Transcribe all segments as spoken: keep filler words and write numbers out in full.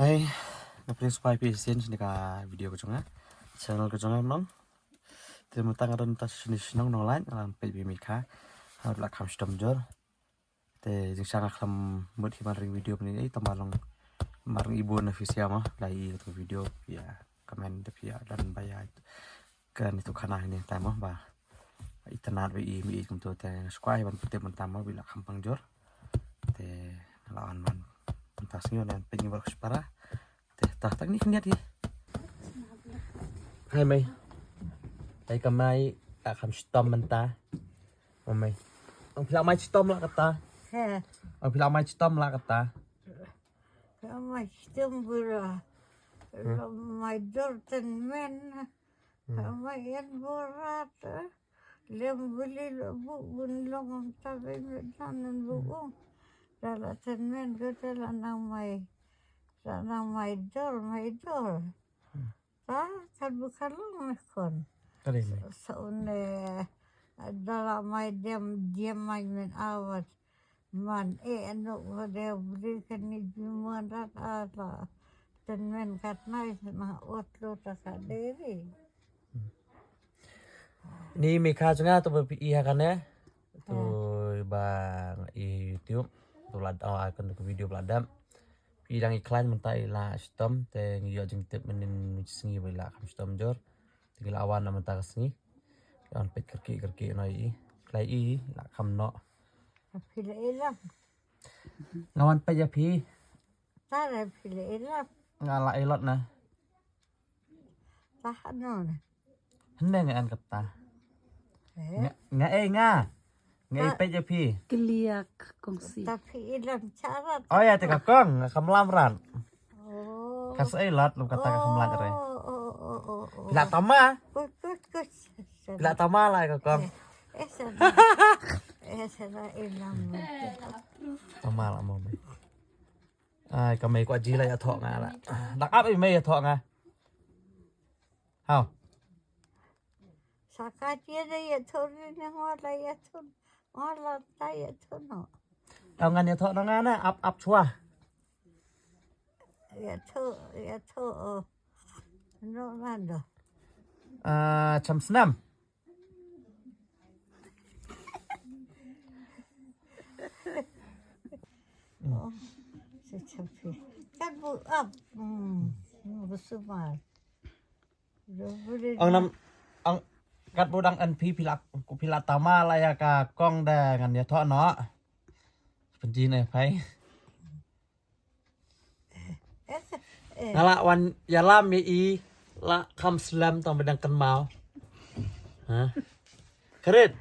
Hai, nga pdiang sngewbha ïa phi shisien shane ka video ka jong nga. Channel ka jong nga nong. Te mynta nga don mynta shane shnong Nonglait, nga la peit ba i Mei Kha. Nga la kham shitom jur. Te jingshisha nga khlem mut hi ban ring video mynne, eh, tang ba long mar ring i bun na phi sha ma, la i ka video, phi ïa comment, te phi ïa don ba ïa kane tu khana ne tang ma ba itynnad ba i mi i kumto, te nga sngewbha hi ban pyntip mynta ma ba i la kham pang jur. Te nga la wan man mynta sngi wan peit ngi baroh shipara. Te ta tang ni khyndiat hi. Hai Mei. Hai ka Mei, ka kham shitom mynta. Ong Mei. Ong phi la mai shitom la kata. He. Ong phi la mai shitom la kata. Ka mai shitom bura. La mai dor tynmen. Ka mai en bura ta. Lem buli la bu bun long ta be me dan bu ong. Da la tynmen ka ta la nang mai. La nang mai dor, mai dor. Ta, kat bu ka long me kon. Kali me. Sa une, da la mai dem, dem mai men awat. Man, eh, anu, wa de bri kan ni bi man rat ala. Tynmen kat nai, na ot lo ta ka deri. Ni Mei Kha jong nga tu ba phi i ha kane. Tu ba i YouTube. Tu lad, oh, akun tu video ba lad dam. Phi dang i khlaiñ mynta i la shitom, te ngi ïoh jingtip mynnin sngi ba i la kham shitom jur. Te ngi la wan na mynta ka sngi. Ïa wan peit kyrkieh kyrkieh noh i. Khlaiñ i la kham noh. Phi la i lap. Nga wan peit ïa phi. Tara phi la i lap. Nga la i lot na. Ta hano na. Hynne nga en kata. Eh? Nga, nga eh nga. Nga i peit ïa phi. Kliak kongsi. Ta phi i lam charat. Oh ya, te ka kong, nga kam lam ran. Oh. Ka sa i lot, lum kata ka kam lam re. Oh, oh, oh, oh, oh. Phi la tama. Kut, kut, kut. Phi la tama la ka kong. Eh, eh, sana. Eh, sana i lam. Tama la mo. Ai, ka Mei kwah ji la ïathoh nga la. Dak ap i Mei ïathoh nga. Hau. Saka tia da ïathoh ni na ngor la ïathoh. Ngor la ta ïathoh no. Tau ngan ïathoh no nga na ap ap chwa. Ïathoh, ïathoh, oh. No nando. Ah, cham snam. Oh, sa chapi. Kat bu ap. Hmm, hmm, bu sumar. Ong nam, ong kat bu dang en phi phi la, phi la tama la ïa ka kong da ngan ïathoh noh. Pynji ne phai. Nga la wan ïalam ïa i la kham slem tang ba dang kynmaw. Ha? Kharit.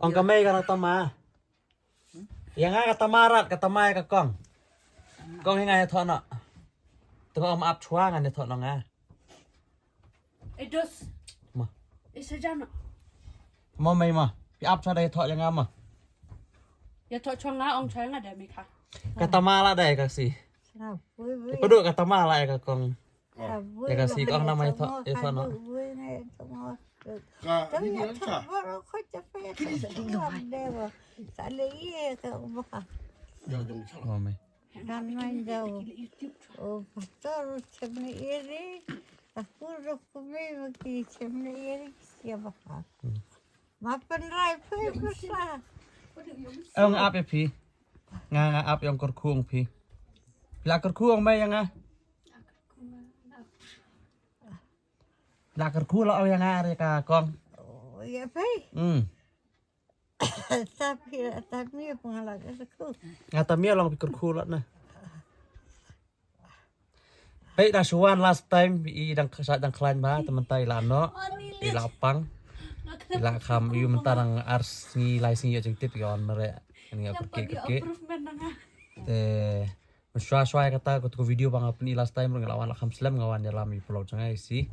Ong ka Mei ka la tama. Ïa nga ka tama rat, ka tama ïa ka kong. Kong hi nga ïathoh noh. Tengok ma ap chwa ngan ïathoh noh nga. Edos. Ma. Isa jana. Ma Mei ma. Pi ap chwa da ïathoh ïa nga ma. Ïathoh chwa nga ong chwa nga da Mei Kha. Ka tama la da ka si. Padu ka tama la ïa ka kong. Ïa ka si kong na mai thoh, ïa thoh noh. Ka ni ni sa. Sa le ye ka ba. Ïa jong sa. Oh, mai. Nan mai dau. Oh, pastor chemne iri. Aku rok me ki chemne iri sia ba. Ma pynrai phi pisa. Ong ap ïa phi. Nga nga ap ïong kyrkhu ong phi. Phi la kyrkhu ong mai ïa nga. Phi la kyrkhu la ong ïa nga re ka kong. Oh, ïa phi. Hmm. Ta phi ta mi phi nga la kyrkhu. Nga ta mi long phi kyrkhu la na. Peit da shuwan last time i dang sa dang khlaiñ ba te mynta i la noh, i la pang. I la kham ïa mynta dang ar sngi lai sngi ïa jingtip ïa on mare. Ni ïa kyrkieh kyrkieh. Te mynshwa shwa ïa kata ko video ba nga pyni last time ruh nga la wan la kham slem nga wan ïalam ïa i paralok jong nga i si.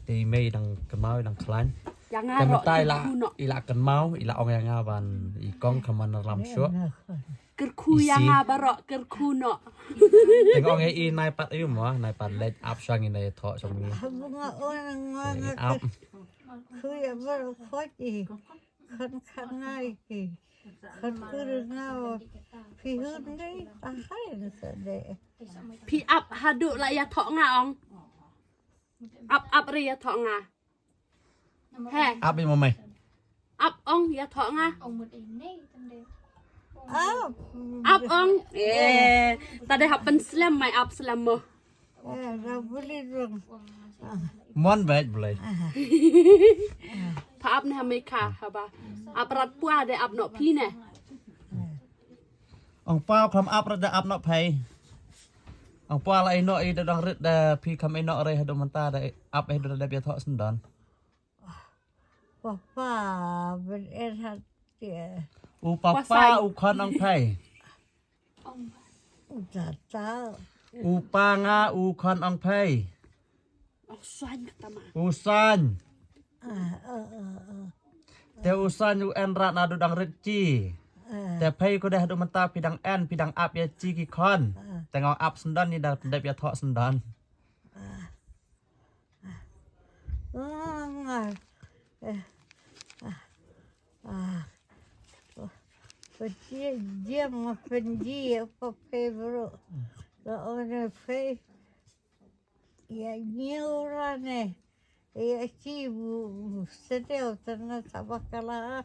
Te i mei i dang kynmaw i dang khlaiñ. Te mynta i la, i la kynmaw i la ong ïa nga ban i kong kham man ram shuh. Kyrkhu ïa nga baroh, kyrkhu noh. Te nga ong ïa i nai pat aïu mo, nai pat leit ap shwa ngi nai thoh shwa ngi. Ap. Kyrkhu ïa baroh khot i. Khan khan ngai ki. Khan kur nga wa. Phi hun dei. Ahai na sa dei. Phi ap haduh la ïathoh nga ong. Ap ap re ïathoh nga. He. Ap i mamai. Ap ong ïathoh nga. Ap. Ap ong. Eh, ta dei hap pynslem mai ap slem mo. Eh, ra buli dong. Mon bait blai. Pha ap ne ha mai kha haba. Ap rat pua de ap noh phi ne. Ong pa kham ap rat de ap noh phai. Ong pa la ino i da dang rit da phi kham ino re haduh mynta da ap haduh da ïathoh sendon. Papa ben er hat. U papa u khon ong phai. Tata. U pa nga u khon ong phai. U san. Te u san u en rat na du dang rit chi. Te phai ko deh du mynta phi dang en phi dang ap ïa chi ki khon. Te nga ap sendon ni da dep ïathoh sendon. Penji jam penji apa pe bro. La one pe. Ya nyew rane. Ya chi bu sedeu tena sabakala.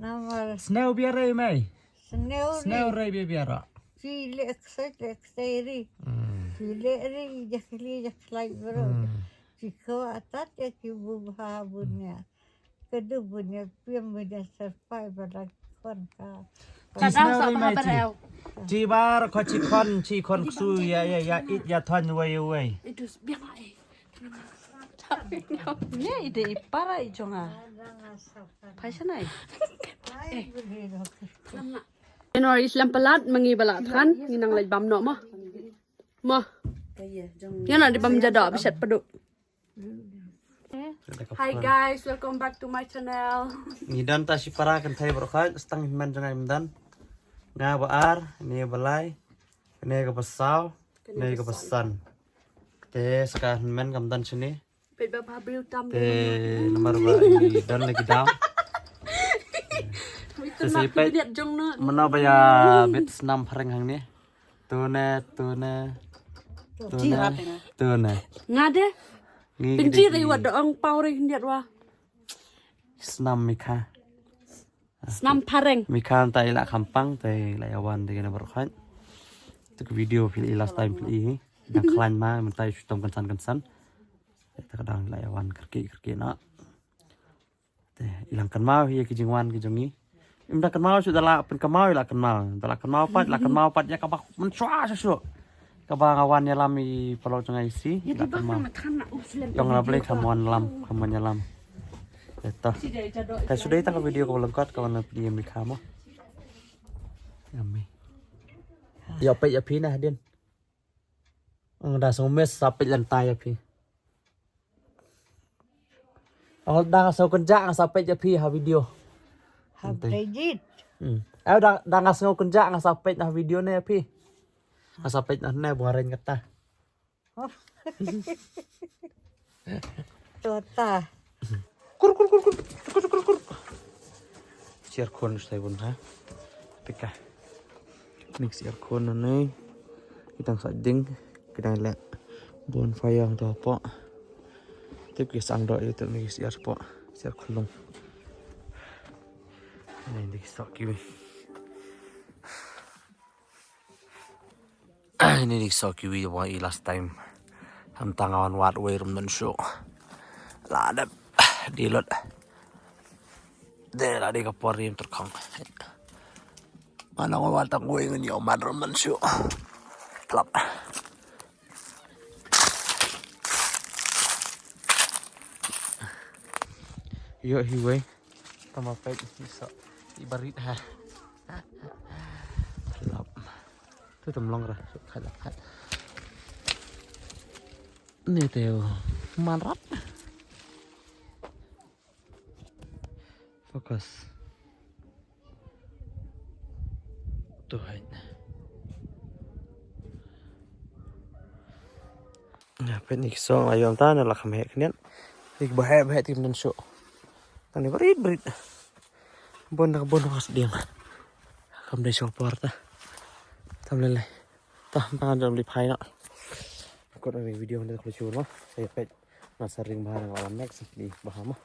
Namar Snew biar rei mai. Snew Snew rei. Rei biar biar. Chi le excited excited. Chi le ri jakli jaklai bro. Chi ko atat ya ki bu bha bunya. Kedu bunya piam bunya serpai bala kon ka. Chi Kadang snew sa rei mai bhabar chi. Eu. Chi bar ko chi kon chi kon ksu ya ya ya it ya thon wei wei. Itu biang ai. Ye ide ipara ijonga. Phaisanai. January slem palat mengi bala than nginang laj bam no mo. Mo. Yana di bam jada biset pedu. Hi guys, welcome back to my channel. Ngi don ta shi para kan thai bro kha stang men jong ai men don. Nga ba ar, ne ba lai, ne ka ba saw, ne ka ba san. Te ska men kam don shini. Pet ba ba briew tam. Te namar ba i don lagi dam. Te sai pet. Mano ba ya bit snam phareng hang ni. Tune, tune. Tune, tune. Nga de. Pinji ri wa dong pau ri hyndiat wa. Snam Mikha. Snam phareng. Mikha ta ila khampang ta ila yawan de gana berkhan. Tu ke video pil i last time pil i. Dang khlain ma mentai shutom kensan kensan. Ta kadang ila yawan kerki kerki na. Te ilang kynmaw hi ki jingwan ki jong ngi. Im da kynmaw shu da la pynkynmaw ila kynmaw. Da la kynmaw pat, la kynmaw pat ïa kaba mynshuwa shuh shuh. Kaba nga wan ïalam i palaw jong nga isi. Ila kynmaw. Jong la blei kam wan lam, kam wan ïalam. Te to. Te shu dei tang ka video kaba lyngkot kaba na pdiang mi kamo. Yummy. Ïa peit ïa phi na hadien. Ang da song mes sa peit lyntai ïa phi. Ang da nga song kynjah nga sa peit ïa phi ha video. Ha peit. Hmm. Ayo da da nga song kynjah nga sa peit na video ne ïa phi. Nga sa peit na ne buharin kata. Tota. Kur kur kur kur. Kur kur kur. Siar khon stai bun ha. Pika. Nik siar khon na nei. Kitang sa ding. Kitang le. Bonfire ang to po. Tip ki sang do yu tip nik siar po. Siar khulung. Nei nik sok kiwi. Ini dik so kiwi wa i last time. Ham tang awan wat wei rum nan shu. La dep di lot. De la di ka por rim terkong. Mana wa wat tang wei ngan yo man rum nan shu. Plap. Yo hi wei. Tama pek i so i barit ha. Plap. Tu tam long ra, khat la khat. Ni teo. Man rap. Focus. Tu hai. Na pet ni song ayo ta na la kham hek nian. Ni ba hek ba hek tim dan shu. Tang ni brit brit. Bun da bun ha sdiang. Kam dei shuh por ta. Tam lei lei. Ta, tang jam li phai na. Kot ïa video nda khlem shuh mo. Sa ïa peit. Na sa ring bha na la next di bha mo.